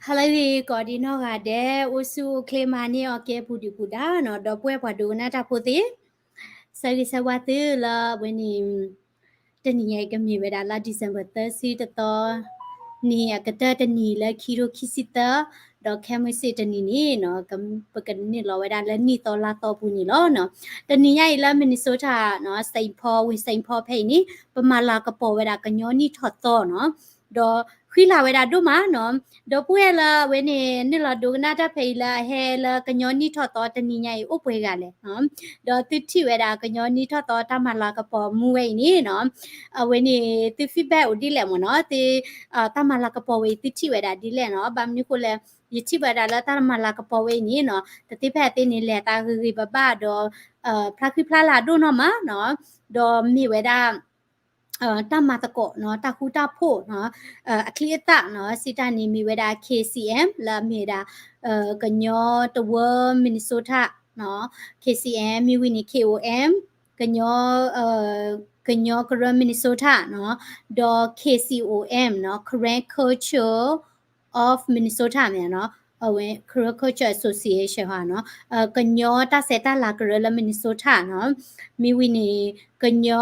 ဟါလၢအဂ့ၤ ကိးဒံးနီၢ်ဂၤဒဲး အိၣ်ဆူၣ်အိၣ်ချ့မၤန့ၢ်အီၤကဲပူၤဒုၣ်ပူၤဒါနီၤ ဒီပုၢ်ဝဲၢ်ပှၤဒိကနၣ်တၢ်ဖိသ့ၣ် ဆၢဂ့ၤဆၢဝါသုလၢအဝဲန့ၣ် တနံၤညါအံၤကမ့ၢ်ဝဲဒၣ်လါ December သၢဆံတသီ နံၣ်အကတၢၢ်တနံၤလၢခံထိခံဆံသၢ ဒီးခဲမုၢ်ဆ့ၣ်တနံၤန့ၣ်နီၤ ပကနုာ်လီၤဝဲဒၣ်လၢနံၣ်သီလါသီပူၤန့ၣ်လီၤနီၤ. တနံၤညါအံၤလၢ Minnesota နီၤ Saint Paul ဝ့ၢ် Saint Paul ဖဲအံၤန့ၣ် ပမၤလၤကပီၤဝဲဒၣ်ကညီနံၣ်ထီၣ်သီနီၤ ဒီးဃံလၤဝဲဒၣ်ဒိၣ်မးနီၤ ဒီပုၢ်ဝဲၢ်လၢအဝဲန့ၣ် နုာ်လီၤဒိကနၣ်တၢ်ဖဲအံၤလၢအဟဲလၢကညီနံၣ်ထီၣ်သီတနံၤညါအံၤအိၣ်ပှဲၤဂၤလဲၣ်နီၤ ဒီးသုထံၣ်ဝဲဒၣ်ကညီနံၣ်ထီၣ်သီတၢ်မၤလၤကပီၤမူဝဲအံၤန့ၣ်နီၤ အဝဲန့ၣ်သု feedback အိၣ်ဒ်လဲၣ်မ့ၢ်နီၤ သု တၢ်မၤလၤကပီၤဝဲအံၤသုထံၣ်ဝဲဒၣ်ဒ်လဲၣ်နီၤ ဘၣ်မနုၤဃိလဲၣ် ယထံၣ်ဝဲဒၣ်လၢတၢ်မၤလၤကပီၤဝဲအံၤန့ၣ်နီၤ တသ့ၣ်ဖဲအသ့ၣ်န့ၣ် လဲၤသးဂ့ၤဂ့ၤဘၣ်ဘၣ်ဒီး ဖျါဃံဖျါလၤဒိၣ်နီၢ်မးနီၤ ဒီးမ့ၢ်ဝဲဒၣ် တၢ်မၤသကိးနီၤ တၢ်ဃူတၢ်ဖိးနီၤ အချံအသၣ်နီၤ စံးတၢ်န့ၣ်မ့ၢ်ဝဲဒၣ် K C M လၢအမ့ၢ်ဝဲဒၣ် ကညီတဝၢ Minnesota နီၤ K C M မ့ၢ်ဝံၤန့ၣ် K O M ကညီ ကညီကရၢ Minnesota နီၤ ဒီး K C O M နီၤ Karen Culture of Minnesota မ့ၢ်နီၤ အဝဲ Karen Culture Association ဟီနီၤ ကညီတၢ်ဆဲးတၢ်လၤကရၢလၢ Minnesota နီၤ မ့ၢ်ဝံၤန့ၣ် ကညီ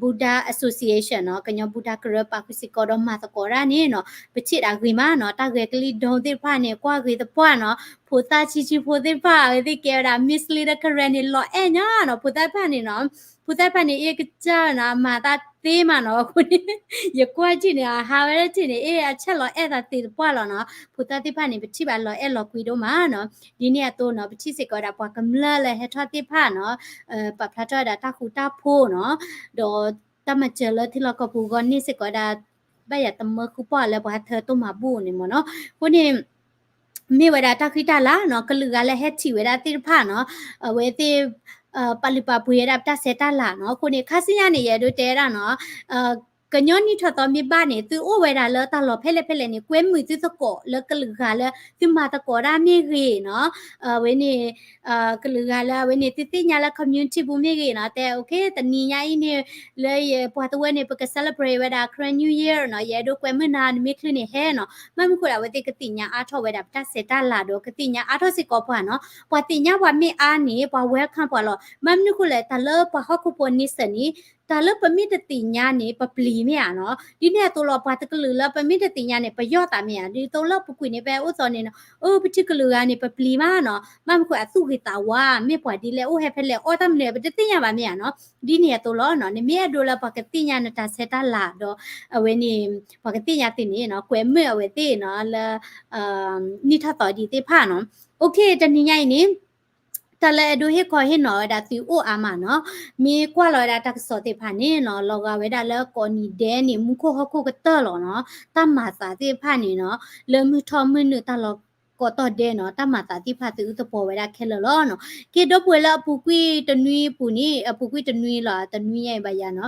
Buddha Association နီၤ ကညီ Buddha ကရၢပာ်ဃုာ်စ့ၢ်ကီးဒီးမၤသကိးတၢ်န့ၣ်နီၤ ပထံၣ်ဒၣ်ဂ့ၤမးနီၤ တၢ်ဂဲၤကလံၣ်ဒိသ့ၣ်တဖၣ်န့ၣ် ကွၢ်ဂ့ၤသပှၢ်နီၤ ဖိသၣ်ဆံးဆံးဖိသ့ၣ်တဖၣ် အဝဲသ့ၣ်ကဲဝဲဒၣ် Miss Little Karen န့ၣ် လီၤအဲၣ်ညါနီၤ ဖိသၣ်တဖၣ်န့ၣ်နီၤ ဖိသၣ်တဖၣ်န့ၣ် အ့ၣ်ကစၢ်နီၤ အမၤသးသ့မးနီၤ အဃိန့ၣ် ယကွၢ်ထံၣ်န့ၣ် အဟးဝဲဒၣ်ထံၣ်န့ၣ် အ့ၣ် အဆၢလီၤအဲၣ်သးသ့သပှၢ်လီၤနီၤ ဖိသၣ်သ့ၣ်တဖၣ်န့ၣ် ပထံၣ်ဘၣ်လီၤအဲၣ်လီၤကွံဒိၣ်မးနီၤ ဒ်န့ၣ်အသိးနီၤ ပထံၣ်စ့ၢ်ကီးဝဲဒၣ်ပှၤကမျၢၢ်လၢဟဲထီၣ်သ့ၣ်တဖၣ်နီၤ ပာ်ဖျါထီၣ်ဝဲဒၣ်တၢ်ဃူတၢ်ဖိးနီၤ ဒီးတၢ်မၤစၢၤလၢထံလီၢ်ကီၢ်ပူၤအဂီၢ်န့ၣ်စ့ၢ်ကီးဝဲဒၣ် ဘၣ်ယၤတမၢဃုပီၢ်လၢပှၤဟဲထၢတိၢ်မၤဘူၣ်န့ၣ်မ့ၢ်နီၤ အဃိန့ၣ် မ့ၢ်ဝဲဒၣ်တၢ်ဃံတၢ်လၤနီၤ ကလုာ်ဂၤလၢဟဲထံၣ်ဝဲဒၣ်သ့ၣ်တဖၣ်နီၤ အဝဲသ့ၣ် ပာ်လုၢ်ပာ်ပှ့ၤဝဲဒၣ်ပတၢ်ဆဲးတၢ်လၤနီၤ အဃိန့ၣ် ခါဆူညါန့ၣ် ယအဲၣ်ဒိးတဲဝဲဒၣ်နီၤ ကညီနံၣ်ထီၣ်သီမ့ၢ်ဘၣ်န့ၣ် သုအိၣ်ဝဲဒၣ်လၢတၢ်လီၢ်ဖဲလဲၣ်ဖဲလဲၣ်န့ၣ် ကွဲမုာ်သုသကိးလၢကလုာ်ဂၤလၢသုမၤသကိးတၢ်မ့ၢ်ဂ့ၤနီၤ အဝဲန့ၣ် ကလုာ်ဂၤလၢအဝဲန့ၣ် သုသ့ၣ်ညါလၢ community ပူၤမ့ၢ်ဂ့ၤနီၤ တဲ okay တနံၤညါအံၤန့ၣ် လၢယပှၤတဝၢန့ၣ် ပက celebrate ဝဲဒၣ် Karen New Year နီၤ ယအဲၣ်ဒိးကွဲမုာ်နၤ နမ့ၢ်ချုးန့ၣ်ဟဲနီၤ ဘၣ်မနုၤဃိဒီးအဝဲသ့ၣ်ကသ့ၣ်ညါအါထီၣ်ဝဲဒၣ်ပတၢ်ဆဲးတၢ်လၤဒီး ကသ့ၣ်ညါအါထီၣ်စ့ၢ်ကီးပှၤနီၤ ပှၤသ့ၣ်ညါပှၤမ့ၢ်အါန့ၣ် ပှၤ welcome ပှၤလီၤ ဘၣ်မနုၤဃိလဲၣ် တၢ်လၢပှၤဟီၣ်ခိၣ်ဖိန့ဆၢၣ်န့ၣ် တၢ်လၢပမ့ၢ်တသ့ၣ်ညါန့ၣ် ပပျံၤမ့ၢ်ဧါနီၤ ဒ်န့ၣ်အသိးလီၤ ပှၤတကလုာ်လၢပမ့ၢ်တသ့ၣ်ညါန့ၣ် ပယီၢ်သးမ့ၢ်ဧါ ဒ်သိးလၢပူၤကွံာ်န့ၣ် ဖဲအိၣ်သီန့ၣ်နီၤ အိ ပထံကလုာ်ဂၤန့ၣ် ပပျံၤမးနီၤ ဘၣ်မနုၤဃိအသူၣ်ဂ့ၤသးဝါ မ့ၢ်ပှၤဒ်လဲၣ်အိၣ်ဟဲဖဲလဲၣ် အီၣ်တၢ်မနုၤ ပတသ့ၣ်ညါဘၣ်မ့ၢ်ဧါနီၤ ဒ်န့ၣ်အသိးလီၤနီၤ နမ့ၢ်အဲၣ်ဒိးလၢပှၤကသ့ၣ်ညါနတၢ်ဆဲးတၢ်လၤဒီး အဝဲန့ၣ် ပှၤကသ့ၣ်ညါသုန့ၣ်နီၤ ကွဲမုာ်အဝဲသ့ၣ်နီၤ လၢ နံၣ်ထီၣ်သီဒံးသ့ၣ်တဖၣ်နီၤ okay တနံၤညါအံၤန့ၣ် တၢ်လၢအဲၣ်ဒိးဟ့ၣ်ခီဟ့ၣ်နီၤဝဲဒၣ်သုအိၣ်အါမးနီၤ မ့ၢ်ကွၢ်လီၤဝဲဒၣ်တၢ်ကစီၣ်သ့ၣ်တဖၣ်န့ၣ်နီၤ လီၤဂာ်ဝဲဒၣ်လၢကိးနံၤဒဲးန့ၣ် မူခိၣ်ဟီၣ်ခိၣ်ကတၢၢ်လီၤနီၤ တၢ်မၤသးသ့ၣ်တဖၣ်န့ၣ်နီၤ လၢမုၢ်ထီၣ်မုၢ်နုာ်တၢ်လီၢ်ကိးတီၢ်ဒဲးနီၤ တၢ်မၤသးသ့ၣ်တဖၣ်သုအုသပှီၤဝဲဒၣ်ခဲလၢာ်လီၤနီၤ က့ၤ ဒီပုၢ်ဝဲၢ်လၢအပူၤကွံာ်တနွံအပူၤန့ၣ် အပူၤကွံာ်တနွံလီၤ တနွံညါအံၤဘၣ်ယၤနီၤ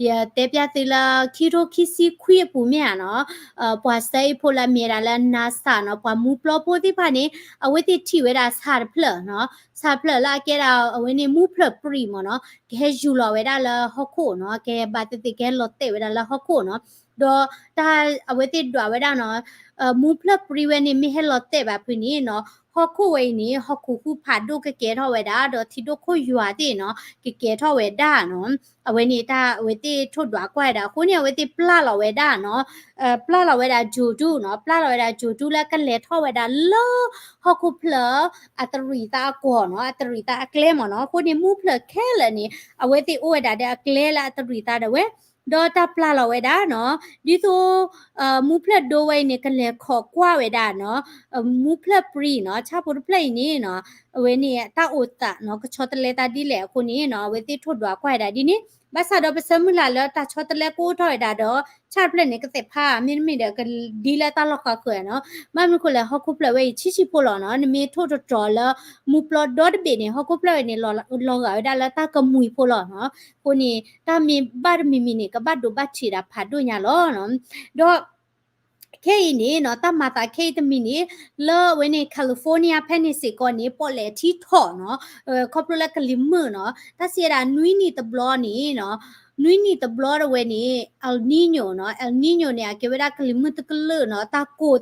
ယတဲပျၢ်သုလၢခံထိခံဆံခွံအပူၤမ့ၢ်ဧါနီၤ ပှၤစဲအ့ၣ်ဖိလၢအမ့ၢ်ဝဲဒၣ်လၢ NASA နီၤ ပှၤမူပျီဖိသ့ၣ်တဖၣ်န့ၣ် အဝဲသ့ၣ်ထံၣ်ဝဲဒၣ်ဆၣ်တဖျၢၣ်နီၤ ဆၣ်တဖျၢၣ်လၢအကဲဒၣ်အဝဲန့ၣ်မူဖျၢၣ်ပြံၣ်မ့ၢ်နီၤ ကဟဲယူၤလီၤဝဲဒၣ်လၢဟီၣ်ခိၣ်နီၤ ကဟဲဘၣ်သ့ၣ်သ့ၣ်ကဟဲလီၤတဲာ်ဝဲဒၣ်လၢဟီၣ်ခိၣ်နီၤ ဒီးတၢ်အဝဲသ့ၣ်ဒွးဝဲဒၣ်နီၤ မူဖျၢၣ်ပြံၣ်ဝဲန့ၣ် မ့ၢ်ဟဲလီၤတဲာ်ဘၣ်ဖုန့ၣ်နီၤ ဟီၣ်ခိၣ်ဝဲအံၤန့ၣ် ဟီၣ်ခိၣ်ဟူဖးဒိၣ်ကကဲထီၣ်ဝဲဒၣ် ဒီးထံဒိၣ်ခိၣ်ယွၤသ့ၣ်နီၤ ကကဲထီၣ်ဝဲဒၣ်နီၤ အဝဲန့ၣ်တၢ်အဝဲသ့ၣ်ထိၣ်ဒွးကွၢ်ဝဲဒၣ် အဃိန့ၣ် အဝဲသ့ၣ်ပျၢ်လီၤဝဲဒၣ်နီၤ ပျၢ်လီၤဝဲဒၣ် ဂြိုဟ်တု နီၤ ပျၢ်လီၤဝဲဒၣ် ဂြိုဟ်တု လၢကလဲၤထီၣ်ဝဲဒၣ်လၢ ဟီၣ်ခိၣ်ဖျၢၣ် အတရံးသးအကီၢ်နီၤ အတရံးသးအကျဲမ့ၢ်နီၤ အဃိန့ၣ် မူဖျၢၣ်ခဲလၢာ်န့ၣ် အဝဲသ့ၣ်အိၣ်ဝဲဒၣ်ဒီးအကျဲလၢအတရံးသးဒၣ်ဝဲ ဒီးတၢ်ပျၢ်လီၤဝဲဒၣ်နီၤ ဒ်သိး မူဖျၢၣ်ဒိဝဲအံၤန့ၣ် ကလဲၤခိးကွၢ်ဝဲဒၣ်နီၤ မူဖျၢၣ်ပြံၣ်နီၤ ဆၣ်ဖိတဖျၢၣ်အံၤန့ၣ်နီၤ အဝဲန့ၣ် တၢ်အိၣ်သးနီၤ ကဆီတလဲသးဒ်လဲၣ်အဃိန့ၣ်နီၤ အဝဲသ့ၣ်ထိၣ်ဒွးကွၢ်ဝဲဒၣ်ဒ်န့ၣ် ဘၣ်ဆၣ်ဒီးပဆၢမုၢ်လၢ်လၢတၢ်ဆီတလဲကအိၣ်ထီၣ်ဝဲဒၣ်ဒီး ဆၣ်တဖျၢၣ်န့ၣ် ကသ့ၣ်ဖး မ့တမ့ၢ်ဒီး ကဒ်လၢတၢ်လီၢ်ဃာ်ဃၢၤနီၤ ဘၣ်မနုၤအဃိလဲၣ် ဟီၣ်ခိၣ်ဖျၢၣ်ဝဲအံၤ ဆံးဆံးဖိလီၤနီၤ နမ့ၢ်ထိၣ်တတြီၤလၢ မူပျီဒီတဘ့ၣ်န့ၣ် ဟီၣ်ခိၣ်ဖျၢၣ်ဝဲန့ၣ် လီၤဂာ်ဝဲဒၣ်လၢတၢ်ကမှံၤဖိလီၤနီၤ အဃိန့ၣ် တၢ်မ့ၢ်ဘၣ်တမံၤမံၤန့ၣ် ကဘၣ်ဒိးဘၣ်ထံးဒၣ်ဖးဒိၣ်ညါလီၤနီၤ ဒီး ခဲအံၤန့ၣ်နီၤ တၢ်မၤသးခဲအံၤတမံၤန့ၣ် လၢအဝဲန့ၣ် California ဖဲန့ၣ်စ့ၢ်ကီးန့ၣ် ပီၣ်လဲၣ်အထံထီၣ်နီၤ ခီဖျိလၢကလံၤမုၢ်နီၤ တၢ်စံးဝဲဒၣ်နွံနံၣ်တဘျီန့ၣ်နီၤ နွံနံၣ်တဘျီတဝဲန့ၣ် El Niño နီၤ El Niño န့ၣ် အကဲဝဲဒၣ်ကလံၤမုၢ်တကလုာ်နီၤ တၢ်ကိၢ်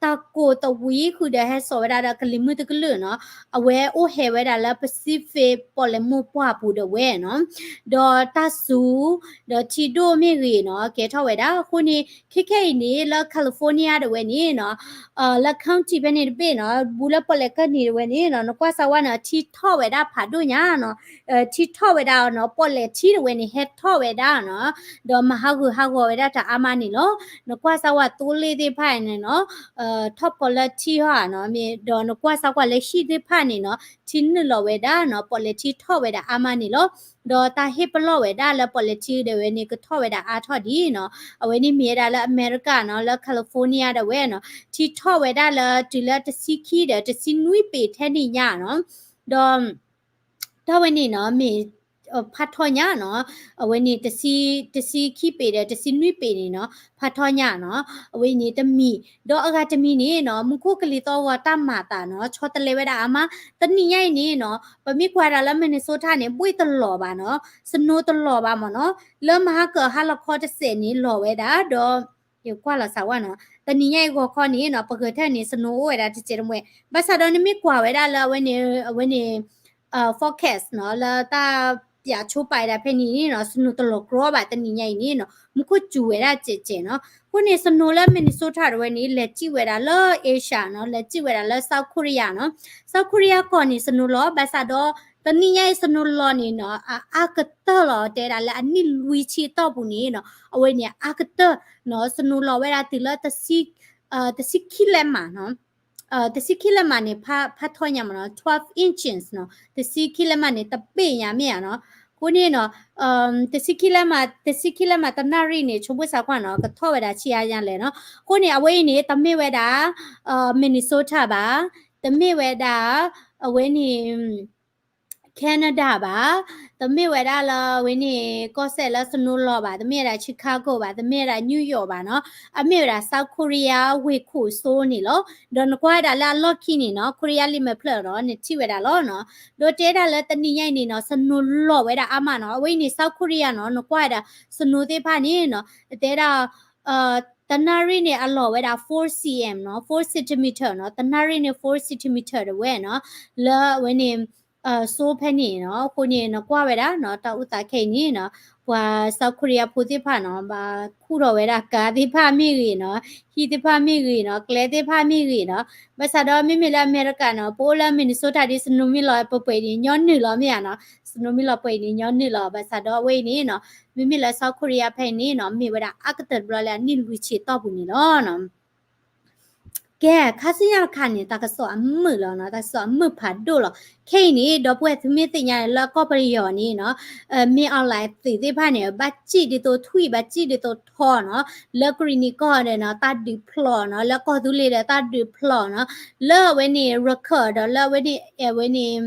တၢ်ကိၢ်သဝံဃုာ်ဒီးဟဲစိာ်ဝဲဒၣ်ဒီးကလံၤမုၢ်တကလုာ်နီၤ, အဝဲအိၣ်ဟဲဝဲဒၣ်လၢ Pacific ပီၣ်လဲၣ်မိၢ်ပှၢ်ပူၤဒၣ်ဝဲနီၤ, ဒီးတၢ်စူၤ ဒီးထံဒိၣ်မ့ၢ်ဂ့ၤနီၤ ကဲထီၣ်ဝဲဒၣ်. အဃိန့ၣ် ခဲခဲအံၤန့ၣ် လၢ California ဒၣ်ဝဲန့ၣ်နီၤ လၢ county ဖဲန့ၣ်တဘ့ၣ်နီၤ ဘူးလၢပီၣ်လဲၣ်ကၢၢ်နံၤဒၣ်ဝဲန့ၣ်နီၤ နကွၢ်စၢ်ဝဲနီၤ ထံထီၣ်ဝဲဒၣ်ဖးဒိၣ်ညါနီၤ, ထံထီၣ်ဝဲဒၣ်နီၤ ပီၣ်လဲၣ်ထံဒၣ်ဝဲန့ၣ် ဟဲထီၣ်ဝဲဒၣ်နီၤ, ဒီးမၤဟးဂူာ်ဟးဂီၤဝဲဒၣ်တၢ်အါမးန့ၣ်လီၤ. နကွၢ်စၢ်ဝဲသိလ့ၣ်သ့ၣ်တဖၣ်န့ၣ်နီၤ ထီၣ်ဖီလၢထံဟီနီၤ, ဒီးနကွၢ်စၢ်ကွၢ်လၢဟံၣ်သ့ၣ်တဖၣ်န့ၣ်နီၤ ထံနုာ်လီၤဝဲဒၣ်နီၤ ပီၣ်လဲၣ်ထံထီၣ်ဝဲဒၣ်အါမးန့ၣ်လီၤ. ဒီးတၢ်ဟ့ၣ်ပလီၢ်ဝဲဒၣ်လၢပီၣ်လဲၣ်ထံဒၣ်ဝဲန့ၣ် ကထီၣ်ဝဲဒၣ်အါထီၣ်ဒ်နီၤ, အဝဲန့ၣ်မ့ၢ်ဝဲဒၣ်လၢအမဲရကၤနီၤ လၢ California ဒၣ်ဝဲနီၤ ထံထီၣ်ဝဲဒၣ်လၢတုၤလၢတဆံခံဒီးတဆံနွံပ့ၤထဲန့ၣ်ညါနီၤ, ဒီး တၢ်ဝဲန့ၣ်နီၤ မ့ၢ် ဖးထီညါနီၤ, အဝဲန့ၣ် တဆံခံပ့ၤဒီးတဆံနွံပ့ၤန့ၣ်နီၤ ဖးထီညါနီၤ, အဝဲန့ၣ်တမံၤ ဒီးအဂၤတမံၤန့ၣ်နီၤ မူခိၣ်ကလံၤသီၣ်ဂီၤတၢ်မၤသးနီၤ ဆီတလဲဝဲဒၣ်အါမး, တနံၤညါအံၤန့ၣ်နီၤ ပမ့ၢ်ကွၢ်ဒၣ်လၢ Minnesota န့ၣ် ဘှ့ၣ်တလီၤဘၣ်နီၤ, snow တလီၤဘၣ်မ့ၢ်နီၤ, လၢမဟါကၢၤဟါလီၤခီတစဲးန့ၣ်လီၤဝဲဒၣ် ဒီး ယကွၢ်လီၤစၢ်ဝဲနီၤ တနံၤညါအံၤဂီၤခီန့ၣ်နီၤ ပဂဲၤထၢၣ်န့ၣ် snow အိၣ်ဝဲဒၣ်တစဲးတမှဲ, ဘၣ်ဆၣ်ဒီးနမ့ၢ်ကွၢ်ဝဲဒၣ်လၢအဝဲန့ၣ် အဝဲန့ၣ် forecast နီၤ လၢတၢ်ပၠးဆိပာ်ဝဲဒၣ်ဖဲန့ၣ်နီၤ snow တလီၤကြီဘၣ် တနံၤညါအံၤန့ၣ်နီၤ မူခိၣ်စူၤဝဲဒၣ်စဲးစဲးနီၤ, အဃိန့ၣ် snow လၢ Minnesota တဝဲန့ၣ် လဲၤစံၣ်ဝဲဒၣ်လၢ Asia နီၤ လဲၤစံၣ်ဝဲဒၣ်လၢ South Korea နီၤ, South Korea ကီၢ်န့ၣ် snow လီၤ ဘၣ်ဆၣ်ဒီး တနံၤညါအံၤ snow လီၤန့ၣ်နီၤ အအါကတၢၢ်လီၤ တဲဒၣ်လၢအနံၣ်လွံၢ်ဆံအတီၢ်ပူၤန့ၣ်နီၤ အဝဲန့ၣ်အအါကတၢၢ်နီၤ snow လီၤဝဲဒၣ်တုၤလၢ တဆံခံလဲးမးနီၤ တဆံခံလဲးမးန့ၣ် ဖးထီညါမ့ၢ်နီၤ twelve inches နီၤ တဆံခံလဲးမးန့ၣ် တဘ့ၣ်ညါမ့ၢ်ဧါနီၤ, အဃိန့ၣ်နီၤ တဆံခံလဲးမး တဆံခံလဲးမးတနၣ်ရံၣ်န့ၣ် ဆိကမိၣ်စၢ်ကွၢ်နီၤ ကထီၣ်ဝဲဒၣ်ဆံးအါညါလဲၣ်နီၤ, အဃိန့ၣ် အဝဲအံၤန့ၣ် တမ့ၢ်ဝဲဒၣ် Minnesota ဘၣ်, တမ့ၢ်ဝဲဒၣ် အဝဲန့ၣ် Canada ဘၣ်, တမ့ၢ်ဝဲဒၣ်လၢအဝဲန့ၣ် ကီၢ်စဲၣ်လၢ snow လီၤဘၣ်, တမ့ၢ်ဝဲဒၣ် Chicago ဘၣ်, တမ့ၢ်ဝဲဒၣ် New York ဘၣ်နီၤ, အမ့ၢ်ဝဲဒၣ် South Korea ဝ့ၢ်ခိၣ်စိန့ၣ်လီၤ. ဒီးနကွၢ်ဝဲဒၣ်လၢအလီၢ်ခံန့ၣ်နီၤ Korea လံာ်မဲာ်ဖျၢၣ်ဒီး နထံၣ်ဝဲဒၣ်လီၤနီၤ. ဒီးတဲဒၣ်လၢတနံၤညါအံၤန့ၣ်နီၤ snow လီၤဝဲဒၣ်အါမးနီၤ, အဝဲအံၤန့ၣ် South Korea နီၤ နကွၢ်ဝဲဒၣ် snow သ့ၣ်တဖၣ်န့ၣ်နီၤ တဲဒၣ် တနၣ်ရံၣ်န့ၣ် အလီၤဝဲဒၣ် four C M နီၤ, four centimeter နီၤ, တနၣ်ရံၣ်န့ၣ် four centimeter တဝဲနီၤ, လၢအဝဲန့ၣ် စိဖဲန့ၣ်နီၤ, အဃိန့ၣ် နကွၢ်ဝဲဒၣ်နီၤ တၢ်အိၣ်သးခဲအံၤန့ၣ်နီၤ, ပှၤ South Korea ဖိသ့ၣ်တဖၣ်နီၤ ဘၣ်ခူၣ်ထီၣ်ဝဲဒၣ်ကါသ့ၣ်တဖၣ်မ့ၢ်ဂ့ၤနီၤ, ဟံၣ်သ့ၣ်တဖၣ်မ့ၢ်ဂ့ၤနီၤ, ကျဲသ့ၣ်တဖၣ်မ့ၢ်ဂ့ၤနီၤ, ဘၣ်ဆၣ်ဒီးမ့မ့ၢ်လၢအမဲရကၤနီၤ ပအိၣ်လၢ Minnesota ဒ် snow မ့ၢ်လီၤပှဲၤပှဲၤန့ၣ် ညီနုၢ်လီၤမ့ၢ်ဧါနီၤ, snow မ့ၢ်လီၤပှဲၤအံၤန့ၣ် ညီနုၢ်လီၤ, ဘၣ်ဆၣ်ဒီးအဝဲအံၤန့ၣ်နီၤ မ့မ့ၢ်လၢ South Korea ဖဲအံၤန့ၣ်နီၤ မ့ၢ်ဝဲဒၣ်အါကတၢၢ်တဘျီလၢအနံၣ်လွံၢ်ဆံတီၢ်ပူၤန့ၣ်လီၤနီၤ. ကဲ ခါဆူညါတခါန့ၣ် တၢ်ကစီၣ်အမုာ်လီၤနီၤ, တၢ်ကစီၣ်အမုာ်ဖးဒိၣ်လီၤ. ခဲအံၤန့ၣ် ဒီပုၢ်ဝဲၢ်သုမ့ၢ်သ့ၣ်ညါလၢကီၢ်ပယီၤန့ၣ်နီၤ, မင်းအောင်လှိုင် အသုးသ့ၣ်တဖၣ်န့ၣ် ဘၣ်စံၣ်ဒ်သိးထွံၣ် ဘၣ်စံၣ်ဒ်သိးထီနီၤ, လၢကရံၣ်နံၤကီၢ်ဒီးနီၤ တၢ်ဒုးဖျိးနီၤ, လၢကီၢ်သူလ့ၤဒီးတၢ်ဒုးဖျိးနီၤ, လၢအဝဲန့ၣ် ရခၢၣ်ဒီးလၢအဝဲန့ၣ် အဝဲန့ၣ်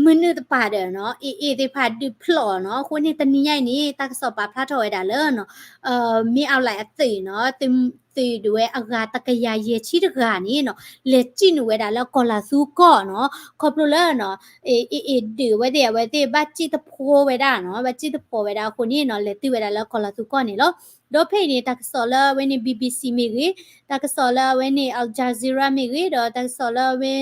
မနုၤတပၤဒီးနီၤ AA သ့ၣ်တဖၣ်ဒုးဖျိးနီၤ, အဃိန့ၣ် တနံၤညါအံၤန့ၣ် တၢ်ကစီၣ်ပာ်ဖျါထီၣ်ဝဲဒၣ်လၢနီၤ မင်းအောင်လှိုင် အသုးနီၤ, သုးဒၣ်ဝဲအဂၤတကယၤယဲၢ်ဆံတဂၤန့ၣ်နီၤ လဲၤစံၣ်နုာ်ဝဲဒၣ်လၢကီၢ်လၤသူကီၢ်နီၤ, ခီဖျိလၢနီၤ AA ဒုးဝဲသ့ၣ် အဝဲသ့ၣ်ဘၣ်စံၣ်တဖိဝဲဒၣ်နီၤ, ဘၣ်စံၣ်တဖိဝဲဒၣ်အဃိန့ၣ်နီၤ လဲၤတုၤဝဲဒၣ်လၢကီၢ်လၤသူကီၢ်န့ၣ်လီၤ. ဒီးဖဲအံၤန့ၣ် တၢ်ကစီၣ်လၢအဝဲန့ၣ် BBC မ့ၢ်ဂ့ၤ, တၢ်ကစီၣ်လၢအဝဲန့ၣ် Al Jazeera မ့ၢ်ဂ့ၤ, ဒီးတၢ်ကစီၣ်လၢအဝဲ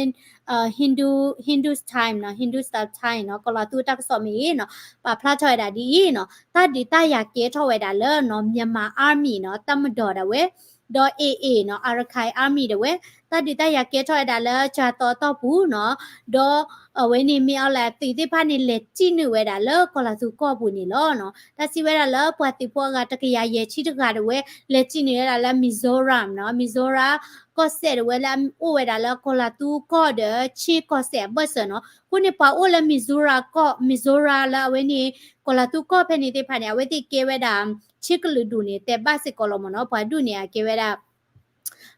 Hindu Hindustan နီၤ, Hindustan Times နီၤ, ကီၢ်လၤသူတၢ်ကစီၣ်မ့ၢ်ဂ့ၤနီၤ ပာ်ဖျါထီၣ်ဝဲဒၣ်ဒ်အံၤနီၤ, တၢ်ဒုးတၢ်ယၤကဲထီၣ်ဝဲဒၣ်လၢနီၤ Myanmar Army နီၤ, တပ်မတော် ဒၣ်ဝဲ, ဒီး AA နီၤ, Arakan Army ဒၣ်ဝဲ, တၢ်ဒုးတၢ်ယၤကဲထီၣ်ဝဲဒၣ်လၢကၠၤသီအတီၢ်ပူၤနီၤ, ဒီးအဝဲန့ၣ် မင်းအောင်လှိုင် အသုးသ့ၣ်တဖၣ်န့ၣ် လဲၤစံၣ်နုာ်ဝဲဒၣ်လၢကီၢ်လၤသူကီၢ်ပူၤန့ၣ်လီၤနီၤ. တၢ်စံးဝဲဒၣ်လၢပှၤသုးဖိအဂၤတကယၤယဲၢ်ဆံတဂၤဒၣ်ဝဲ လဲၤစံၣ်နုာ်ဝဲဒၣ်လၢ Mizoram နီၤ, Mizoram ကီၢ်စဲၣ်ဒၣ်ဝဲလၢအအိၣ်ဝဲဒၣ်လၢကီၢ်လၤသူကီၢ်ဒီး ချင်းကီၢ်စဲၣ်အဘၢၣ်စၢၤနီၤ. အဃိန့ၣ် ပှၤအိၣ်လၢ Mizoram ကီၢ် Mizoram လၢအဝဲန့ၣ် ကီၢ်လၤသူကီၢ်ဖဲန့ၣ်သ့ၣ်တဖၣ်န့ၣ် အဝဲသ့ၣ်ကဲဝဲဒၣ် ချင်းကလုာ်ဒူၣ်န့ၣ် တဲဘၣ်စ့ၢ်ကီးလီၤမ့ၢ်နီၤ, ပှၤဒူၣ်န့ၣ် အကဲဝဲဒၣ်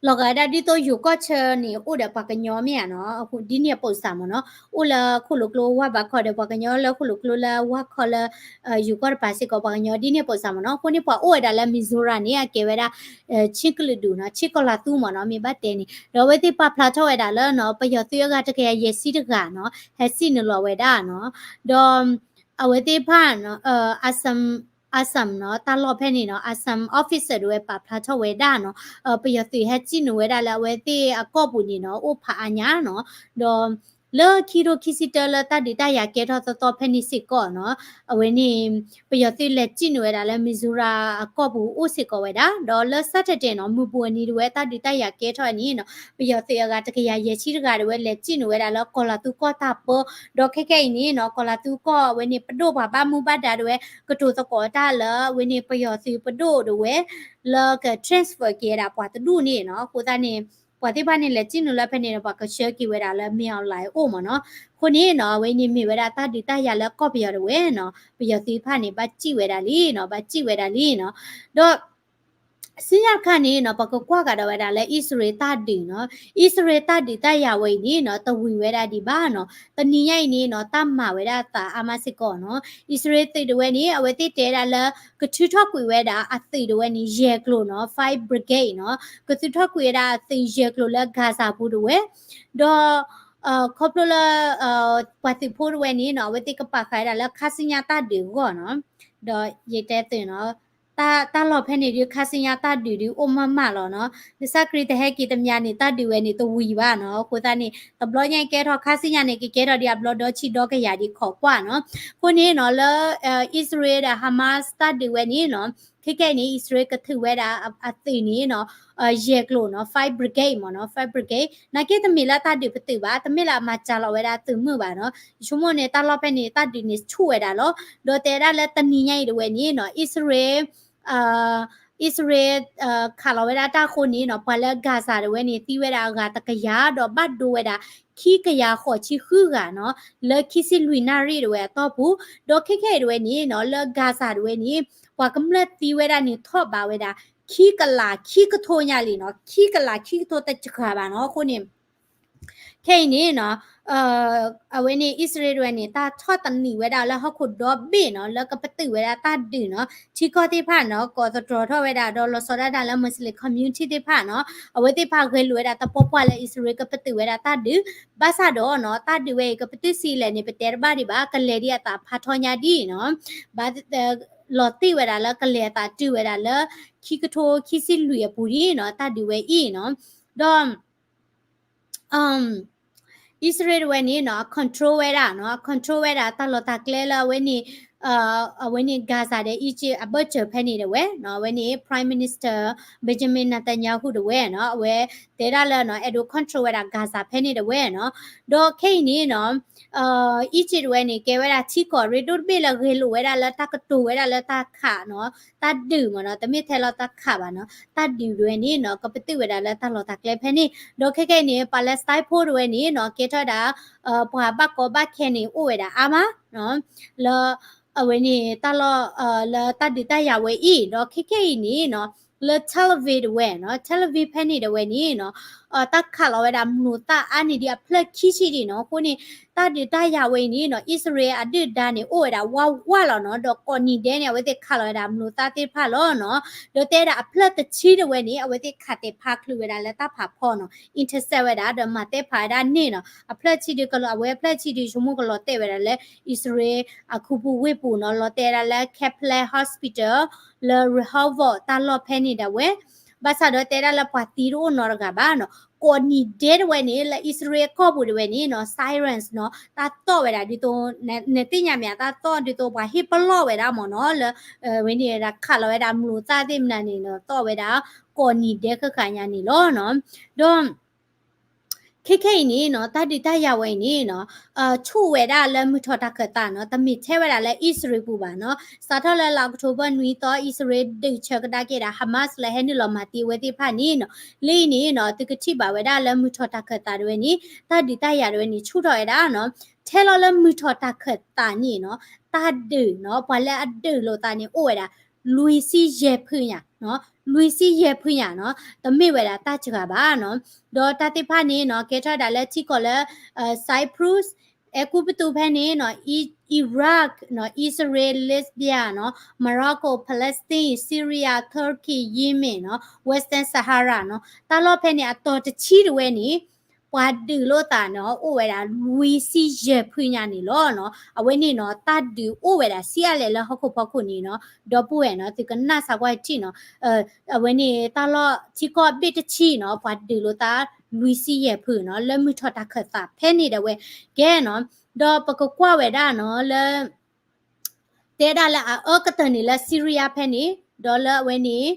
လီၤဂာ်ဒၣ်ဒ်သိးယိၤကီၢ်ဆၢန့ၣ် အိၣ်ဒီးပှၤကညီမ့ၢ်ဧါနီၤ, ဒ်န့ၣ်အပိာ်စၢ်မ့ၢ်နီၤ, အိၣ်လၢခိၣ်လိာ်ကျိဝၢ်ဘးခီဒီး ပှၤကညီလၢခိၣ်လိာ်ကျိလၢဝၢ်ခီလၢ ယိၤကီၢ်တပၤစ့ၢ်ကီး ပှၤကညီဒ်န့ၣ်အပိာ်စၢ်မ့ၢ်နီၤ. အဃိန့ၣ် ပှၤအိၣ်ဝဲဒၣ်လၢ Mizoram န့ၣ် အကဲဝဲဒၣ် ချင်းကလုာ်ဒူၣ်နီၤ, ချင်းကီၢ်လၤသူမ့ၢ်နီၤ, မ့ၢ်ဘၣ်တဲန့ၣ် ဒီးအဝဲသ့ၣ်ပာ်ဖျါထီၣ်ဝဲဒၣ်လၢနီၤ ပယီၤသုးအဂၤတကယၤယဲၢ်ဆံတဂၤနီၤ ဟဲစံၣ်နုာ်လီၤဝဲဒၣ်နီၤ, ဒီး အဝဲသ့ၣ်တဖၣ်နီၤ Assam Assam နီၤ, တၢ်လီၢ်ဖဲန့ၣ်နီၤ Assam officer တဝဲပာ်ဖျါထီၣ်ဝဲဒၣ်နီၤ, ပယီၤသုးဟဲစံၣ်နုာ်ဝဲဒၣ်လၢအဝဲသ့ၣ်အကီၢ်ပူၤန့ၣ်နီၤ အိၣ်ဖးအါညါနီၤ, ဒီး လၢခံထိခံဆံတၢလၢတၢ်ဒုးတၢ်ယၤကဲထီၣ်သီသီဖဲန့ၣ်စ့ၢ်ကီးနီၤ, အဝဲန့ၣ် ပယီၤသုးလဲၤစံၣ်နုာ်ဝဲဒၣ်လၢ Mizoram အကီၢ်ပူၤအိၣ်စ့ၢ်ကီးဝဲဒၣ်, ဒီးလၢ Saturday နီၤ မုၢ်ပူၤအနံၤတဝဲ တၢ်ဒုးတၢ်ယၤကဲထီၣ်အနံၤနီၤ, ပယီၤသုးအဂၤတကယၤယဲၢ်ဆံတဂၤတဝဲလဲၤစံၣ်နုာ်ဝဲဒၣ်လၢကီၢ်လၤသူကီၢ်တၢ်ပၢ, ဒီးခဲခဲအံၤန့ၣ်နီၤ ကီၢ်လၤသူကီၢ်အဝဲန့ၣ် ပဒိၣ်ပှၤဘၣ်မူဘၣ်ဒါတဝဲ ကတိၤသကိးတၢ်လၢအဝဲန့ၣ် ပယီၤသုးပဒိၣ်တဝဲ လၢက transfer က့ၤဝဲဒၣ်ပှၤတဒူၣ်န့ၣ်နီၤ, အဃိသတးန့ၣ် ပှၤသ့ၣ်တဖၣ်န့ၣ်လဲၤစံၣ်နုာ်လၢဖဲန့ၣ်ဒီး ပှၤကဆှၢက့ၤဝဲဒၣ်လၢ မင်းအောင်လှိုင် အအိၣ်မ့ၢ်နီၤ, အဃိန့ၣ်နီၤ အဝဲန့ၣ်မ့ၢ်ဝဲဒၣ်တၢ်ဒုးတၢ်ယၤလၢကီၢ်ပယီၤတဝဲနီၤ, ပယီၤသုးတဖၣ်န့ၣ် ဘၣ်စံၣ်ဝဲဒၣ်လံနီၤ, ဘၣ်စံၣ်ဝဲဒၣ်လံနီၤ, ဒီး စံၣ်ညါတခါန့ၣ်နီၤ ပကကွၢ်ကဒီးဝဲဒၣ်လၢအံၣ်စရ့လးတၢ်ဒုးနီၤ, အံၣ်စရ့လးတၢ်ဒုးတၢ်ယၤဝဲအံၤန့ၣ်နီၤ တဝံၤဝဲဒၣ်ဒံးဘၣ်နီၤ, တနံၤညါအံၤန့ၣ်နီၤ တၢ်မၤဝဲဒၣ်သးအါမးစ့ၢ်ကီးနီၤ, အံၣ်စရ့လးသုးတဝဲန့ၣ် အဝဲသ့ၣ်တဲဒၣ်လၢ ကထုးထီၣ်ကွံာ်ဝဲဒၣ်အသုးတဝဲန့ၣ် ယဲၢ်ကျိၤနီၤ, fire brigade နီၤ, ကထုးထီၣ်ကွံာ်ဝဲဒၣ်အသုးယဲၢ်ကျိၤလၢ Gaza ပူၤတဝဲ, ဒီး ခီဖျိလၢ ပှၤသုးဖိတဝဲန့ၣ်နီၤ အဝဲသ့ၣ်ကပာ်ဃာ်ဝဲဒၣ်လၢ ခါဆူညါတၢ်ဒုးအဂီၢ်နီၤ, ဒီးယတဲသုးနီၤ တၢ်လီၢ်ဖဲန့ၣ်ဒုး ခါဆူညါတၢ်ဒုးဒုးအိၣ်မးမးလီၤနီၤ, ကစၢ်ခရံာ်တဟဲက့ၤတမံၤန့ၣ် တၢ်ဒုးဝဲန့ၣ်တဝံၤဘၣ်နီၤ, အဃိသတးန့ၣ် တဘျီညါကဲထီၣ် ခါဆူညါန့ၣ် ကကဲထီၣ်ဒံးအဘျီဒီဆံဒီကယၤဒံးခိးကွၢ်နီၤ, အဃိန့ၣ်နီၤ လၢ အံၣ်စရ့လးဒီး Hamas တၢ်ဒုးဝဲန့ၣ်နီၤ, ခဲကဲအံၤန့ၣ် အံၣ်စရ့လးကထုးဝဲဒၣ်အသုးန့ၣ်နီၤ ယဲၢ်ကျိၤနီၤ, fire brigade မ့ၢ်နီၤ, fire brigade နာ်က့တမ့ၢ်လၢတၢ်ဒုးပတုာ်ဘၣ်, တမ့ၢ်လၢအမၤစှၤလီၤဝဲဒၣ်သုးမုၢ်ဘၣ်နီၤ, ယဆိကမိၣ်န့ၣ် တၢ်လီၢ်ဖဲန့ၣ် တၢ်ဒုးန့ၣ်ဆူၣ်ဝဲဒၣ်လီၤ, ဒီးတဲဒၣ်လၢတနံၤညါအံၤတဝဲန့ၣ်နီၤ အံၣ်စရ့လး အံၣ်စရ့လး ခးလီၤဝဲဒၣ်တၢ်အဃိန့ၣ်နီၤ ပှၤလၢ Gaza တဝဲန့ၣ် သံဝဲဒၣ်အဂၤတကယၤ ဒီးဘၣ်ဒိဝဲဒၣ် ခံကယၤဃိးဆံဃုဂၤနီၤ လၢခံဆံလွံၢ်နၣ်ရံၣ်တဝဲအတီၢ်ပူၤ, ဒီးခဲကဲအံၤတဝဲန့ၣ်နီၤ လၢ Gaza တဝဲန့ၣ် ပှၤကမျၢၢ်သံဝဲဒၣ်န့ၣ်ထီၣ်ဘးဝဲဒၣ် ခံကလးခံကထိညါလံနီၤ, ခံကလးခံကထိတစှၤဘၣ်နီၤ, အဃိန့ၣ် ခဲအံၤန့ၣ်နီၤ အဝဲန့ၣ် အံၣ်စရ့လးတဝဲန့ၣ် တၢ်ထီၣ်သနံးဝဲဒၣ်လၢဟီၣ်ခိၣ်ဒီဘ့ၣ်နီၤ လၢကပတုာ်ဝဲဒၣ်တၢ်ဒုးနီၤ ထံကီၢ်သ့ၣ်တဖၣ်နီၤ ကိးသတြီၤထီၣ်ဝဲဒၣ် ဒီးလီၤဆီဒၣ်တၢ်လၢ Muslim community သ့ၣ်တဖၣ်နီၤ အဝဲသ့ၣ်တဖၣ်ဂဲၤလိာ်ဝဲဒၣ်သပှၢ်ပှၢ်လၢအံၣ်စရ့လးကပတုာ်ဝဲဒၣ်တၢ်ဒုး, ဘၣ်ဆၣ်ဒီးနီၤ တၢ်ဒုးဝဲအံၤကပတုာ်ဆံးလဲၣ်န့ၣ် ပတဲတဘၣ်ဒံးဘၣ် ကလဲၤဒံးအသးဖးထီညါဒ်နီၤ ဘၣ် လီၤတ့ၢ်ဝဲဒၣ်လၢကလဲၤအသးတုၤဝဲဒၣ်လၢ ခံကထိခံဆံလွံၢ်အပူၤဒ်နီၤ တၢ်ဒုးဝဲအံၤနီၤ ဒီး အံၣ်စရ့လးတဝဲန့ၣ်နီၤ အ control ဝဲဒၣ်နီၤ အ control ဝဲဒၣ်တၢ်လီၢ်တၢ်ကျဲလၢအဝဲန့ၣ် အဝဲန့ၣ် Gaza ဒီး Egypt အဘၢၣ်စၢၤဖဲန့ၣ်တဝဲနီၤ အဝဲန့ၣ် Prime Minister Benjamin Netanyahu တဝဲနီၤ အဝဲတဲဒၣ်လၢနီၤ အဲၣ်ဒိး control ဝဲဒၣ် Gaza ဖဲန့ၣ်တဝဲနီၤ ဒီးခဲအံၤန့ၣ်နီၤ Egypt တဝဲန့ၣ် ကဲဝဲဒၣ်ထံကီၢ်ရ့ဒိၣ်တဘ့ၣ်လၢဂဲၤလိာ်ဝဲဒၣ်လၢတၢ်ကတိၤဝဲဒၣ်လၢတၢ်ခးနီၤ တၢ်ဒုးမ့ၢ်နီၤ တမ့ၢ်ထဲလီၤတၢ်ခးဘၣ်နီၤ တၢ်ဒုးတဝဲန့ၣ်နီၤ ကပတုာ်ဝဲဒၣ်လၢတၢ်လီၢ်တၢ်ကျဲဖဲန့ၣ် ဒီးခဲကဲအံၤန့ၣ် Palestine ဖိတဝဲန့ၣ်နီၤ ကဲထီၣ်ဝဲဒၣ် ပှၤဘၣ်ကီဘၣ်ခဲန့ၣ် အိၣ်ဝဲဒၣ်အါမးနီၤ လၢ အဝဲန့ၣ်တၢ်လီၢ် လၢတၢ်ဒုးတၢ်ယၤဝဲအံၤ ဒီးခဲကဲအံၤန့ၣ်နီၤ လၢ Tel Aviv တဝဲနီၤ Tel Aviv ဖဲန့ၣ်တဝဲန့ၣ်နီၤ တၢ်ခးလီၤဝဲဒၣ်မျိာ်သၣ်အါန့ၢ်ဒံးအဖျၢၣ်ခံဆံဒံးနီၤ အဃိန့ၣ် တၢ်ဒုးတၢ်ယၤဝဲအံၤန့ၣ်နီၤ အံၣ်စရ့လးအဒုၣ်ဒါန့ၣ် အိၣ်ဝဲဒၣ်ဝးဝးလီၤနီၤ ဒီးကိးနံၤဒဲးန့ၣ် အဝဲသ့ၣ်ခးလီၤဝဲဒၣ်မျိာ်သၣ်သ့ၣ်တဖၣ်လီၤနီၤ ဒီးတဲဒၣ်အဖျၢၣ်တဆံတဝဲန့ၣ် အဝဲသ့ၣ်ခးတဲာ်ဖးချုးဝဲဒၣ်လၢတၢ်ဖးဖီနီၤ intercept ဝဲဒၣ် ဒီးမၤတဲာ်ဖးဝဲဒၣ်န့ၣ်နီၤ အဖျၢၣ်ဆံဒုးကလီၤ အဝဲအဖျၢၣ်ဆံဒုး ဆိကမိၣ်ကလီၤတဲာ်ဝဲဒၣ်လၢ အံၣ်စရ့လးအခိၣ်ပူၤဝ့ၢ်ပူၤနီၤ လီၤတဲာ်ဝဲဒၣ်လၢ Kaplan Hospital လၢ Rehovot တၢ်လီၢ်ဖဲန့ၣ်ဒၣ်ဝဲ ဘၣ်ဆၣ်ဒီးတဲဒၣ်လၢပှၤသံတအိၣ်နီတဂၤဘၣ်နီၤ ကိးနံၤဒဲးတဝဲန့ၣ် လၢအံၣ်စရ့လးကီၢ်ပူၤတဝဲန့ၣ်နီၤ sirens နီၤ တၢ်သီၣ်ဝဲဒၣ်ဒ်သိး နသ့ၣ်ညါမ့ၢ် တၢ်သီၣ်ဒ်သိးပှၤဟ့ၣ်ပလီၢ်ဝဲဒၣ်မ့ၢ်နီၤ လၢ ဝဲန့ၣ်ဝဲဒၣ်ခးလီၤဝဲဒၣ်မျိာ်သၣ်သ့ၣ်မနုၤန့ၣ်နီၤ သီၣ်ဝဲဒၣ် ကိးနံၤဒဲးဃၣ်ဃၣ်ညါန့ၣ်လီၤနီၤ ဒီး ခဲခဲအံၤန့ၣ်နီၤ တၢ်ဒုးတၢ်ယၤဝဲအံၤန့ၣ်နီၤ ဆူၣ်ဝဲဒၣ်လၢမုၢ်ထီၣ်တၢ်ခၢၣ်သးနီၤ တမ့ၢ်ထဲဝဲဒၣ်လၢအံၣ်စရ့လးပူၤဘၣ်နီၤ စးထီၣ်လၢလါအီးကထိဘၢၣ်နွံသီ အံၣ်စရ့လးဒုးဆၢကဒါက့ၤဒၣ် Hamas လၢဟဲနုာ်လီၤမၤသံအဝဲသ့ၣ်တဖၣ်န့ၣ်နီၤ လၢအံၤန့ၣ်နီၤ သုကထံၣ်ဘၣ်ဝဲဒၣ်လၢမုၢ်ထီၣ်တၢ်ခၢၣ်သးတဝဲန့ၣ် တၢ်ဒုးတၢ်ယၤတဝဲန့ၣ် ဆူၣ်ထီၣ်ဝဲဒၣ်နီၤ ထဲလီၤလၢမုၢ်ထီၣ်တၢ်ခၢၣ်သးန့ၣ်နီၤ တၢ်ဒုးနီၤ ပှၤလၢအဒုးလိာ်သးန့ၣ်အိၣ်ဝဲဒၣ် လွံၢ်ဆံယဲၢ်ဖုညါနီၤ လွံၢ်ဆံယဲၢ်ဖုညါနီၤ တမ့ၢ်ဝဲဒၣ်တၢ်စှၤဘၣ်နီၤ ဒီးတၢ်သ့ၣ်တဖၣ်န့ၣ်နီၤ ကဲထီၣ်ဝဲဒၣ်လၢထံကီၢ်လၢ Cyprus, အဲၤကူပတူးဖဲန့ၣ်နီၤ Iraq နီၤ Israel, Libya နီၤ Morocco, Palestine, Syria, Turkey, Yemen နီၤ Western Sahara နီၤ တၢ်လီၢ်ဖဲန့ၣ်အတီၤတဆံတဝဲန့ၣ် ပှၤဒုးလိာ်သးနီၤ အိၣ်ဝဲဒၣ်လွံၢ်ဆံယဲၢ်ဖုညါန့ၣ်လီၤနီၤ. အဝဲန့ၣ်နီၤ တၢ်ဒုးအိၣ်ဝဲဒၣ်ဆံးအါလဲၣ်လၢဟီၣ်ခိၣ်ဖီခိၣ်န့ၣ်နီၤ ဒီပုၢ်ဝဲၢ်နီၤ သုကနၣ်စးကွၢ်ထံၣ်နီၤ အဝဲန့ၣ်တၢ်လီၢ်ထံကီၢ်ဘ့ၣ်တဆံနီၤ ပှၤဒုးလိာ်သးလွံၢ်ဆံယဲၢ်ဖုနီၤ လၢမုၢ်ထီၣ်တၢ်ခၢၣ်သးဖဲန့ၣ်ဒီးဝဲကဲနီၤ. ဒီးပကကွၢ်ဝဲဒၣ်နီၤ လၢ တဲဒၣ်လၢအအၢကတၢၢ်န့ၣ်လၢ Syria ဖဲန့ၣ် ဒီးလၢအဝဲန့ၣ်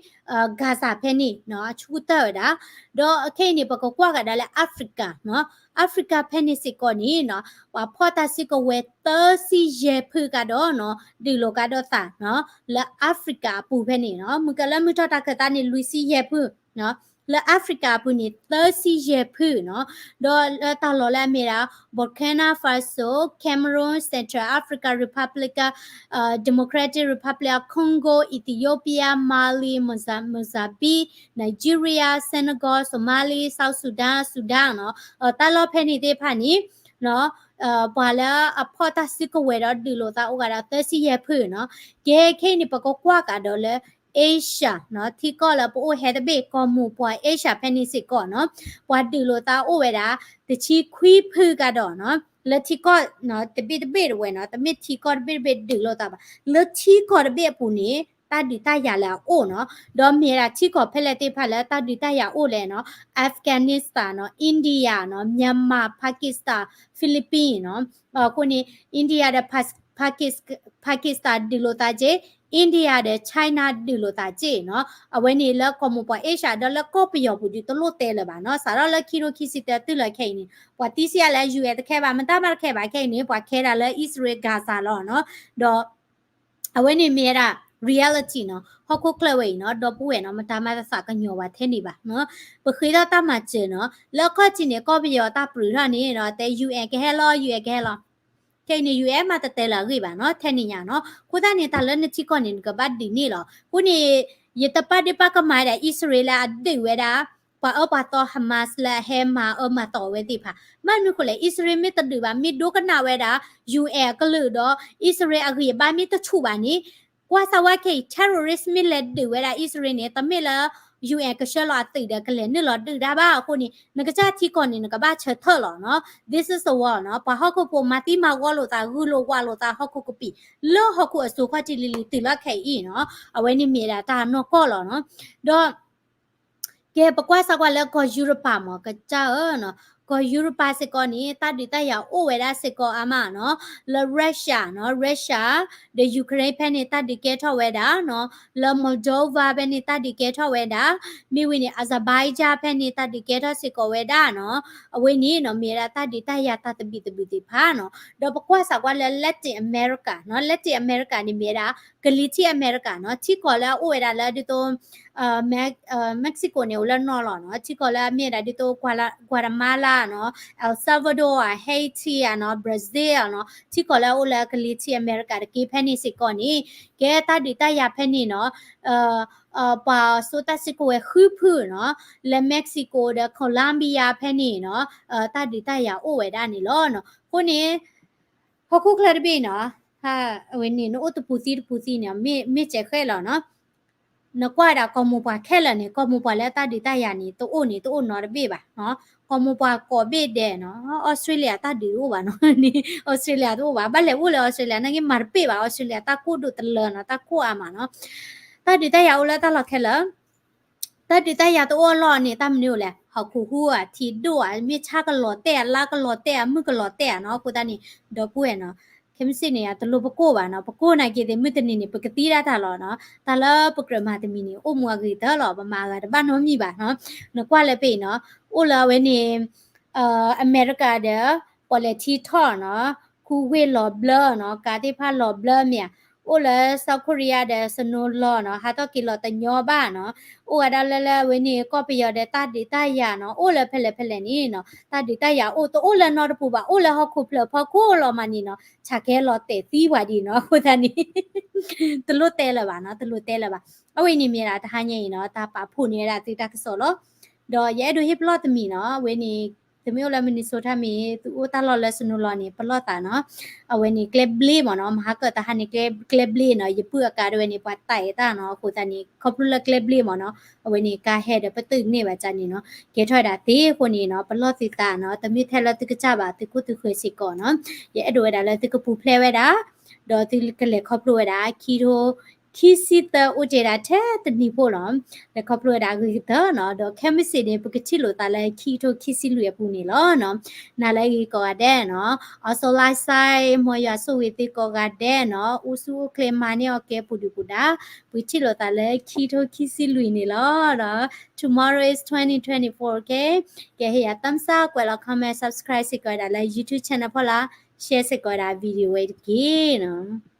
Gaza ဖဲန့ၣ်နီၤ အဆူၣ်ကတၢၢ်ဝဲဒၣ်. ဒီးခဲအံၤန့ၣ် ပကကွၢ်ကဒါလၢ Africa နီၤ Africa ဖဲန့ၣ်စ့ၢ်ကီးန့ၣ်နီၤ ပှၤဖီၣ်တၢ်စုကဝဲၤသၢဆံယဲၢ်ဖုကဒီးနီၤ ဒုးလိာ်ကဒီးသးနီၤ လၢ Africa အပူၤဖဲန့ၣ်နီၤ မုၢ်ကလၢမုၢ်ထီၣ်တၢ်ခၢၣ်သးန့ၣ် လွံၢ်ဆံယဲၢ်ဖုနီၤ လၢ Africa အပူၤန့ၣ် သၢဆံယဲၢ်ဖုနီၤ ဒီးလၢတၢ်လီၢ်လၢအမ့ၢ်ဒၣ် Burkina Faso, Cameroon, Central Africa Republic, Democratic Republic of Congo, Ethiopia, Mali, Mozambique, Nigeria, Senegal, Somalia, South Sudan, Sudan နီၤ တၢ်လီၢ်ဖဲန့ၣ်သ့ၣ်တဖၣ်န့ၣ် ပှၤလၢအဖီၣ်တၢ်စုကဝဲၤဒီးဒုးလိာ်သးအိၣ်ကဒီးသၢဆံယဲၢ်ဖုနီၤ. ကဲခဲအံၤန့ၣ် ပကကွၢ်ကဒီးလၢ Asia နီၤ ထံကီၢ်လၢပအိၣ်ဟဲတဘ့ၣ် ကီၢ်မိၢ်ပှၢ် Asia ဖဲန့ၣ်စ့ၢ်ကီးနီၤ ပှၤဒုးလိာ်သးအိၣ်ဝဲဒၣ် တဆံခွံဖုကဒီးနီၤ လၢထံကီၢ်တဘ့ၣ်တဘ့ၣ်တဝဲနီၤ တမ့ၢ်ထံကီၢ်တဘ့ၣ်တဘ့ၣ်ဒုးလိာ်သးဘၣ် လၢထံကီၢ်တဘ့ၣ်အပူၤန့ၣ် တၢ်ဒုးတၢ်ယၤလၢအအိၣ်နီၤ ဒီးမ့ၢ်ဝဲဒၣ်ထံကီၢ်ဖဲလဲၣ်သ့ၣ်တဖၣ်လၢတၢ်ဒုးတၢ်ယၤအိၣ်လဲၣ်နီၤ Afghanistan နီၤ India နီၤ Myanmar Pakistan Philippines နီၤ အဃိန့ၣ် India ဒီး Pakistan ဒုးလိာ်သးက့ India ဒီး China ဒုးလိာ်သးက့နီၤ အဝဲန့ၣ်လၢကီၢ်မိၢ်ပှၢ် Asia ဒီးလၢကီၢ်ပယီၤပူၤဒုးတလိၣ်တဲလၢၤဘၣ်နီၤ စးထီၣ်လၢခံထိခံဆံတၢတုၤလၢခဲအံၤန့ၣ် ပှၤသံဆံးအါလဲၣ် ယူၢ်အဲၣ် တခဲဘၣ် မတၤမးတခဲဘၣ်ခဲအံၤန့ၣ် ပှၤခဲဒၣ်လၢ Israel Gaza လီၤနီၤ ဒီး အဝဲန့ၣ်မ့ၢ်ဝဲဒၣ် reality နီၤ ဟီၣ်ခိၣ်ချၢဝဲအံၤနီၤ ဒီပုၢ်ဝဲၢ်နီၤ မတၤမးတသးကညီၤဝဲထဲန့ၣ်ဘၣ်နီၤ ပဃ့ထီၣ်တၢ်မၤစၢၤနီၤ လၢအခီၣ်ထံးန့ၣ် ကီၢ်ပယီၤတၢ်ပြူးထီၣ်န့ၣ်နီၤ တဲ ယူၢ်အဲၣ် ကဟဲလီၤ ယူၢ်အဲၣ် ကဟဲလီၤ ခဲအံၤန့ၣ် ယူၢ်အဲၣ် မးတတဲလၢၤအဂ့ၢ်ဘၣ်နီၤ ထဲန့ၣ်ညါနီၤ အဃိသတးန့ၣ် တၢ်လၢနထံကီၢ်န့ၣ် နကဘၣ်ဒုးန့ၢ်လီၤ အဃိန့ၣ် ယတပာ်ဒ့ၣ်ပာ်ကမၣ်ဝဲဒၣ် အံၣ်စရ့လးလၢအဒုးဝဲဒၣ် ပှၤအၢပှၤသီ Hamas လၢအဟဲမၤအၢမၤသီဝဲသ့ၣ်တဖၣ် ဘၣ်မနုၤအဃိလဲၣ် အံၣ်စရ့လးမ့ၢ်တဒုးဘၣ် မ့ၢ်ဒိကနၣ်ဝဲဒၣ် ယူၢ်အဲၣ် အကလုာ်ဒီး အံၣ်စရ့လးအဂံၢ်အဘါမ့ၢ်တဆူၣ်ဘၣ်န့ၣ် ကွၢ်စၢ်ဝဲခဲအံၤ terrorist မ့ၢ်လဲၤဒုးဝဲဒၣ်အံၣ်စရ့လးန့ၣ် တမ့ၢ်လၢ ယူၢ်အဲၣ် ကဆှၢလီၤအသုးဒီးကလဲၤနုာ်လီၤဒုးတၢ်ဘၣ်အဃိန့ၣ် နကစၢ်ထံကီၢ်န့ၣ် နကဘၣ်ဆၢထၢၣ်လီၤနီၤ This is the war နီၤ ပှၤဟီၣ်ခိၣ်ဖိမၤသံမၤဂီၤလိာ်သး ဂုာ်လိာ်ဝးလိာ်သးဟီၣ်ခိၣ်ကပံာ် လၢဟီၣ်ခိၣ်အစိၤခီၣ်ထံးလံၤလံၤတုၤလီၤခဲအံၤနီၤ အဝဲန့ၣ်မ့ၢ်ဒၣ်တၢ်နီၢ်ကီၢ်လီၤနီၤ ဒီး ကဲ ပကွၢ်စၢ်ကွၢ်လၢကီၢ်ယူရပၤမ့ၢ် ကစၢ်ဧၢနီၤ ကီၢ်ယူရပၤစ့ၢ်ကီးန့ၣ် တၢ်ဒုးတၢ်ယၤအိၣ်ဝဲဒၣ်စ့ၢ်ကီးအါမးနီၤ လၢ Russia နီၤ Russia ဒီး Ukraine ဖဲန့ၣ် တၢ်ဒုးကဲထီၣ်ဝဲဒၣ်နီၤ လၢ Moldova ဖဲန့ၣ် တၢ်ဒုးကဲထီၣ်ဝဲဒၣ် မ့ၢ်ဝံၤန့ၣ် Azerbaijan ဖဲန့ၣ် တၢ်ဒုးကဲထီၣ်စ့ၢ်ကီးဝဲဒၣ်နီၤ အဝဲန့ၣ်နီၤ မ့ၢ်ဝဲဒၣ်တၢ်ဒုးတၢ်ယၤတၢ်သဘံၣ်သဘုၣ်သ့ၣ်တဖၣ်နီၤ ဒီးပကွၢ်စၢ်ကွၢ်လၢ Latin America နီၤ Latin America န့ၣ်မ့ၢ်ဝဲဒၣ် ကလံၤထံးအမဲရကၤနီၤ ထံကီၢ်လၢအအိၣ်ဝဲဒၣ်လၢဒ်သိး Mexico န့ၣ် အိၣ်လၢနီၢ်လီၤနီၤ ထံကီၢ်လၢအမ့ၢ်ဝဲဒၣ်ဒ်သိး Guatemala နီၤ El Salvador ဧါ Haiti ဧါနီၤ Brazil နီၤ ထံကီၢ်လၢအအိၣ်လၢကလံၤထံးအမဲရကၤတက့ၢ်ဖဲန့ၣ်စ့ၢ်ကီးန့ၣ် ကဲတၢ်ဒုးတၢ်ယၤဖဲန့ၣ်နီၤ ပှၤစိာ်တၢ်စုကဝဲၤဃုဖုနီၤ လၢ Mexico ဒီး Colombia ဖဲန့ၣ်နီၤ တၢ်ဒုးတၢ်ယၤအိၣ်ဝဲဒၣ်န့ၣ်လီၤနီၤ အဃိန့ၣ် ဟီၣ်ခိၣ်ချၢတဘ့ၣ်နီၤ အဝဲန့ၣ် နအိၣ်တပူၤသံတပူၤသံန့ၣ် မ့ၢ်စဲးဃဲလီၤနီၤ နကွၢ်ဝဲဒၣ်ကီၢ်မိၢ်ပှၢ်ခဲလၢာ်န့ၣ် ကီၢ်မိၢ်ပှၢ်လၢတၢ်ဒုးတၢ်ယၤန့ၣ် တအိၣ်န့ၣ် တအိၣ်နီတဘ့ၣ်ဘၣ်နီၤ ကီၢ်မိၢ်ပှၢ်ကိးဘ့ၣ်ဒဲးနီၤ Australia တၢ်ဒုးတအိၣ်ဘၣ်နီၤ Australia တအိၣ်ဘၣ် ဘၣ်လဲၤအိၣ်လၢ Australia နာ်က့မၤတပ့ၢ်ဘၣ် Australia တၢ်ကိၢ်ဒိၣ်တလၢနီၤ တၢ်ကိၢ်အါမးနီၤ တၢ်ဒုးတၢ်ယၤအိၣ်လၢတၢ်လီၢ်ခဲလၢာ် တၢ်ဒုးတၢ်ယၤတအိၣ်အလီၢ်န့ၣ် တၢ်မနုၤအိၣ်လဲၣ် ဟီၣ်ခိၣ်ဟူဧါ ထံဒိၣ်ဧါ မ့ၢ်ဆၣ်ကလီၤတဲာ်ဧါ လါကလီၤတဲာ်ဧါ မုၢ်ကလီၤတဲာ်ဧါနီၤ အဃိသတးန့ၣ် ဒီပုၢ်ဝဲၢ်နီၤ ခဲမုၢ်ဆ့ၣ်န့ၣ် တလိၣ်ပကိၢ်ဘၣ်နီၤ ပကိၢ်နာ်က့သ့ၣ် မုၢ်တနံၤန့ၣ် ပကသံဒၣ်တၢ်လီၤနီၤ တၢ်လၢပကြၢးမၤတမံၤန့ၣ် အိၣ်မူအဂ့ၤတၢၢ်လီၤ ပမၤအဂၤတဘၣ်နီတမံၤဘၣ်နီၤ နကွၢ်လၢဖဲအံၤနီၤ အိၣ်လၢအဝဲန့ၣ် အမဲရကၤဒီး ပီၣ်လဲၣ်ထံထီၣ်နီၤ ခူဝ့ၢ်လီၤဘျၢနီၤ ကးသ့ၣ်တဖၣ်လီၤဘျၢမ့ၢ်ဧါ အိၣ်လၢ South Korea ဒီး snow လီၤနီၤ ဟးထီၣ်က့ၤလီၤတညီဘၣ်နီၤ အိၣ်ဝဲဒၣ်လၢလၢအဝဲန့ၣ် ကီၢ်ပယီၤဒီးတၢ်ဒုးတၢ်ယၤနီၤ အိၣ်လၢဖဲလဲၣ်ဖဲလဲၣ်န့ၣ်နီၤ တၢ်ဒုးတၢ်ယၤအိၣ် တအိၣ်လၢနီတပူၤဘၣ် အိၣ်လၢဟီၣ်ခိၣ်ဖျၢၣ်ဖီခိၣ်လီၤမးန့ၣ်နီၤ ဆၣ်ကဲလီၤတဲာ်သံပှၤဒ်နီၤ အဃိသတးန့ၣ် တလိၣ်တဲလၢၤဘၣ်နီၤ တလိၣ်တဲလၢၤဘၣ် အဝဲန့ၣ်မ့ၢ်ဒၣ်တဟါညါအံၤနီၤ တၢ်ပာ်ဖှိၣ်န့ၢ်ဝဲဒၣ်သုတၢ်ကစီၣ်လီၤ ဒီးယအဲၣ်ဒိးဟ့ၣ်ပလီၢ်တမံၤနီၤ အဝဲန့ၣ် သုမ့ၢ်အိၣ်လၢ Minnesota မ့ၢ် သုအိၣ်တၢ်လီၢ်လၢ snow လီၤန့ၣ် ပလီၢ်သးနီၤ. အဝဲန့ၣ်ကျဲဘျ့မ့ၢ်နီၤ, မဟါကၢၢ်တဟါန့ၣ် ကျဲဘျ့နီၤ, ယပုၢ်အကးဒၣ်ဝဲန့ၣ် ပှၤတဲတၢ်နီၤ, အဃိသတးန့ၣ် ခီဖျိလၢကျဲဘျ့မ့ၢ်နီၤ, အဝဲန့ၣ်ကါဟဲဒီးပတုာ်န့ၢ်ဘၣ်ကန့ၣ်နီၤ, ကဲထီၣ်ဝဲဒၣ်သ့အဃိန့ၣ်နီၤ, ပလီၢ်သုသးနီၤ, တမ့ၢ်ထဲလၢသုကစၢ်ဘၣ် သုခိၣ်သုဃၢၤစ့ၢ်ကီးနီၤ, ယအဲၣ်ဒိးဝဲဒၣ်လၢသုကပူၤဖျဲးဝဲဒၣ်, ဒီးသုကလဲၤခီဖျိဝဲဒၣ် ခံကထိ ခံဆံသၢအိၣ်တ့ၢ်ဒၣ်ထဲတနံၤဖိလီၤ. လဲၤခီဖျိဝဲဒၣ်အဂ့ၤကတၢၢ်နီၤ, ဒီးခဲမုၢ်ဆ့ၣ်န့ၣ် ပကထံၣ်လိာ်သးလၢခံကထိခံဆံလွံၢ်အပူၤန့ၣ်လီၤနီၤ. နၤလၢအဂ့ၤကိးဂၤဒဲးနီၤ, အီစီလါစဲ မ်ယွၤဆိၣ်ဂ့ၤသုကိးဂၤဒဲးနီၤ, အိၣ်ဆူၣ်အိၣ်ချ့မၤန့ၢ်အီၣ်ကဲပူၤဒုၣ်ပူၤဒါ, ပကထံၣ်လိာ်သးလၢခံကထိခံဆံလွံၢ်န့ၣ်လီၤ. Tomorrow is twenty twenty-four, okay? ကဲဟ့ၣ်ယၤ thumbs up, ကွဲးလီၤ comment, subscribe စ့ၢ်ကီးဝဲဒၣ်လၢ YouTube channel ဖီလာ်, share စ့ၢ်ကီးဝဲဒၣ် video ဝဲတက့ၢ်နီၤ.